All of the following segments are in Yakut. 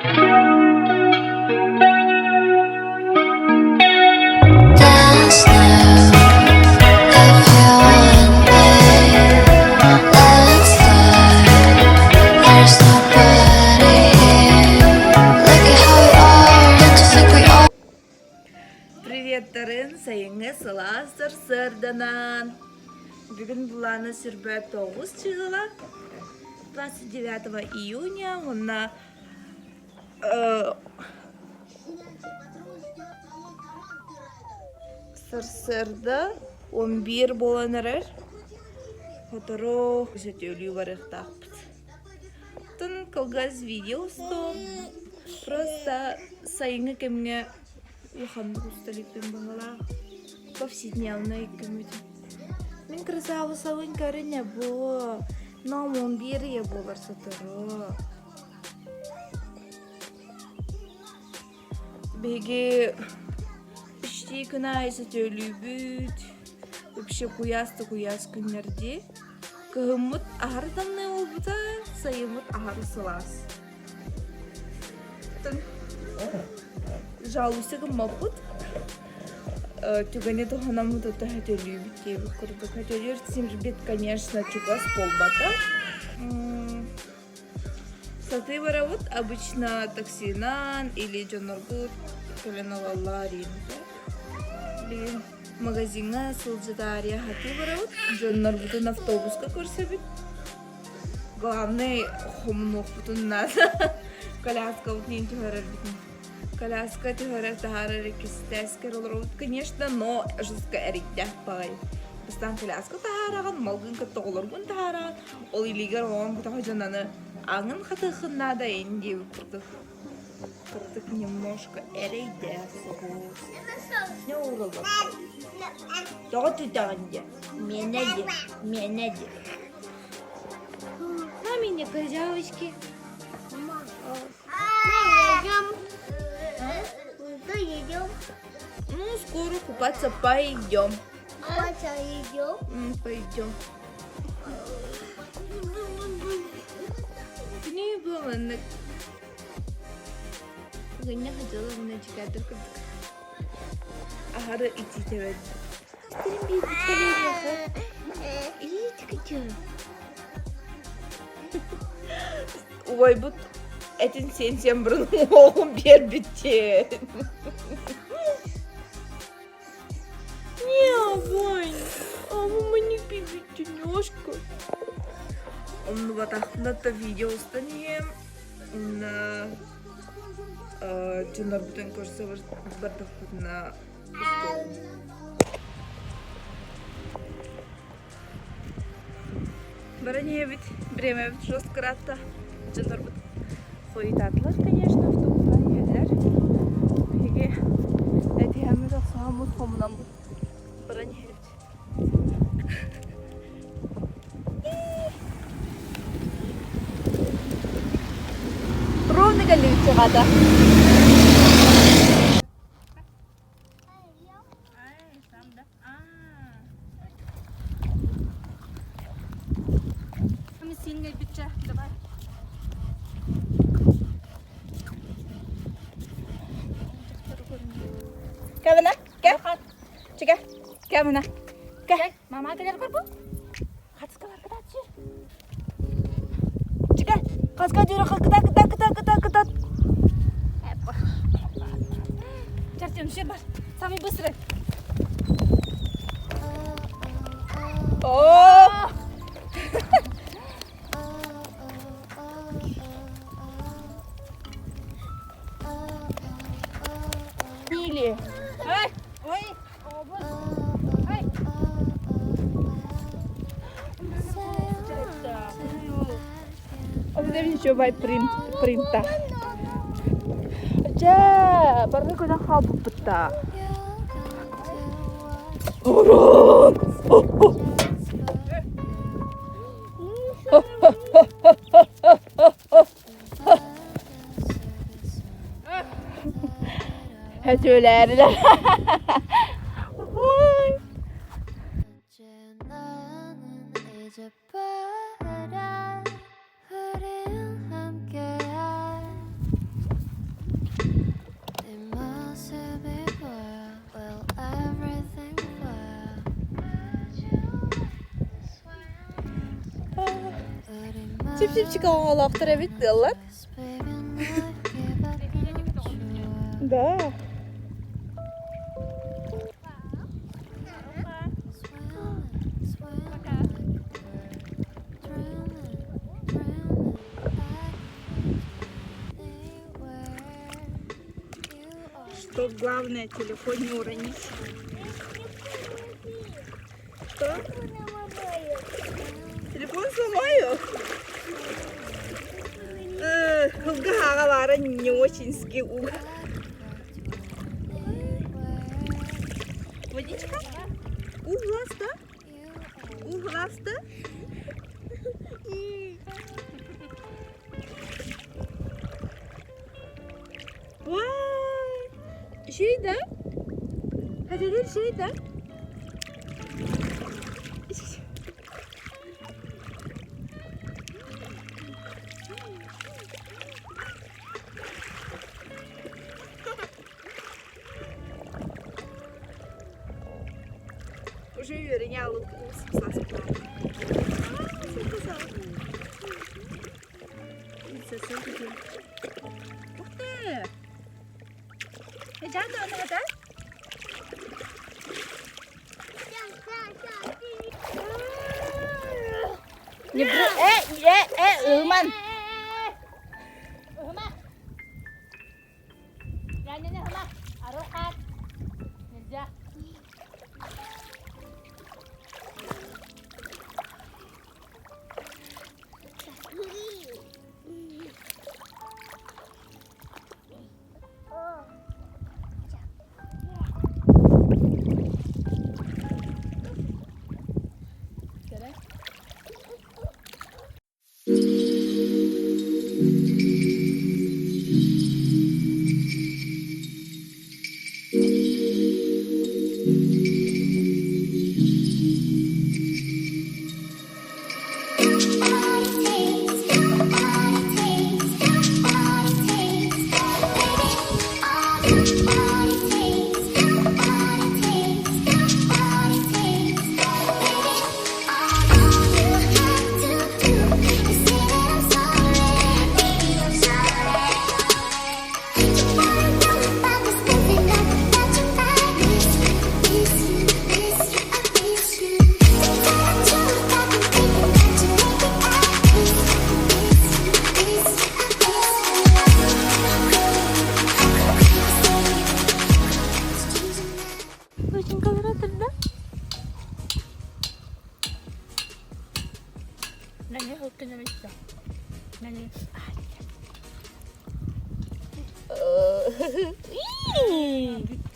Dance now if you want me. Let's start. There's nobody here. Look at how we are. Don't you think we are? Приветтарын сайыҥҥы сылаас сарсыарданан бүгүн былааны сүрбэ тоҕус чыһыла 29 июня уонна Сарсыарда 11 буолан эрэр. Сотору сөтүөлүү барыахтаахпыт. Оттон кылгас видео устуом. Просто сайыҥҥы кэмҥэ улаханнык уста иликпин быһыылаах. Повседневный күммүт. Мин красавицабын көрүнэ буо. Нам 11 ыйа буолар сотору. Биһиги үчтии күн аайы сөтүөлүүбүт, вообще куйаас да куйаас күннэр дии. Кыһыммыт аһары тымныы буолбута, сайыммыт аһары сылаас. Жалуйся гыммаппыт. Түгэни туһанаммыт ото сөтүөлүүбүт диэбит курдук. Сөтүөлүүр сирбит, конечно, чугас буолбата. Сатыы барабыт, обычно таксинан или дьоннорбут кэлэн ылаллар иинтэ. Билигин магазиҥҥа сылдьытаарыйа сатыы барабыт, дьоннорбутун автобуска көрсөбүт. Главное хомунуохпутун наада. Коляскабытын иин түһэрэрбитин. Коляска түһэрэр таһаарар иккистээскэр олоробут, конечно, но жестко эрийдээх баҕайы. Бастаан коляска таһаараҕын, малгын кытта оҕолоргун таһаараҕын, Ол илиигэр оҕоҥ көтөҕө дьон аны аҥын хатыаххын наада ин диэбит курдук. Кырдык немножко эрэйдээх соҕус. Не ууруллар. Тоҕо түтэҕин диэ? Миэнэ диэ, миэнэ диэ. Мамине козявочки. Идем. Ну, скоро купаться пойдем. Купаться идем. Пойдем. Кини бу маннык Гынньа хотела мына дьикаатыр курдук аһары итиитэбэт. Истэрин биэрбиттэр Иитикичэ. Убайбыт этин сиэн-сиэн бұрын уоҕун биэрбиттиэн. Не, Вань, а мама бибитинешка. Умнубатахпына да видео устан иһиэм. Уонна дьоннорбутун көрсө бардахпытына устуом. Баран иһэбит, бириэмэбит жестко ыраатта. Дьоннорбут хойутаатылар, конечно, автобуһунан иһэллэр. Биһиги этиһэммит, охсуһаммыт, хомунаммыт баран иһэбит. Ровно кэллибит Давай. Кэбинэ, кэ. Чике, кэбинэ. Кэ. Мама кэлэр көрбү. Хацкалар кытааччы. Чике, хаска дьөрө кыта кыта кыта кыта кыта. Чертем, все бар. Самый быстрый. О! Или. Эй, ой, эй. Ничего принта. Дьэ, бары көрөн хаалбыппыт да. Урон! Сөтүөлээрилэр. Чип-чипчик оҕолоохтор эбит ыаллар. Да. Что главное, телефон не уронить. Что? Телефон сломаю? Ылга не очень скилл. Водичка? Угласта? Угласта? Vay! Şey de. Hadi şey de. Уже үөрэнэ Ух ты! Э, э, э, ылман!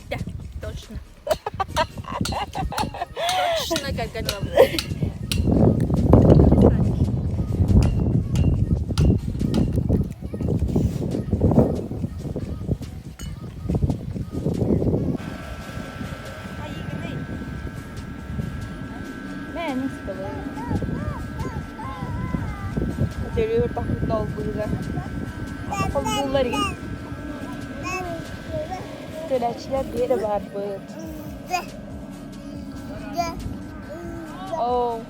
Да, точно. Точно как Төлүүр тахытна олбуйга. Холбуулар Төлөөчүлэр биэрэ баарбыт. Оо.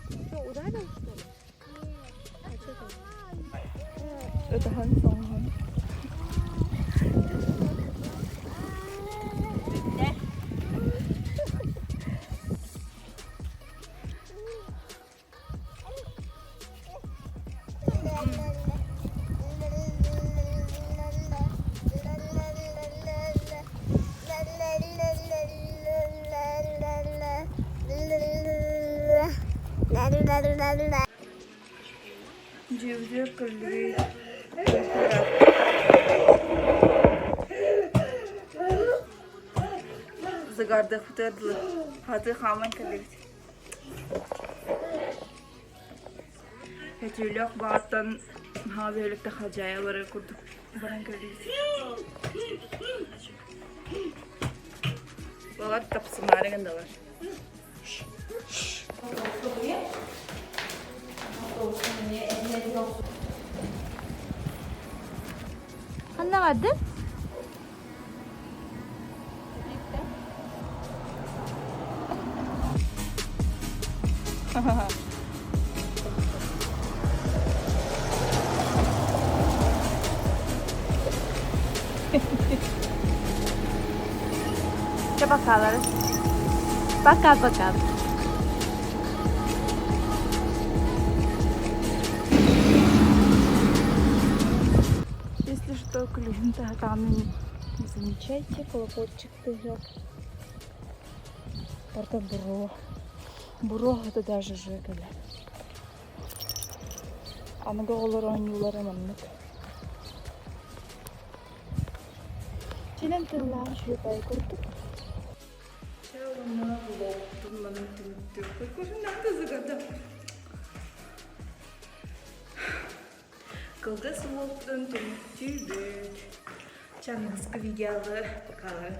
Что, ударил, что ли? Ытаһан соҥоһон. Дьиэбитигэр кэллибит. Загардахпытыгар дылы хатыы хааман кэллибит. Көтүүлээх баҕаттан наһаа бөһүөлэккэ хадьаайа барар курдук баран кэллибит. Балар тапсымаары гыннылар. Ханна бардын? Чэ бакаалары. Пока-пока. Если что, клиента там не замечайте, колокольчик тыгел. Порта буро. Буро это даже жекали. Аныгы оҕолор оонньуулара маннык. Чинэн тыллаах үчүгэй курдук. Чалыма влогтун манан түмүктүөххэ көрүнэхтэ загадам. Кылгас влогтун түмүктүүбүт. Чаныгыскы видеолы бакалары.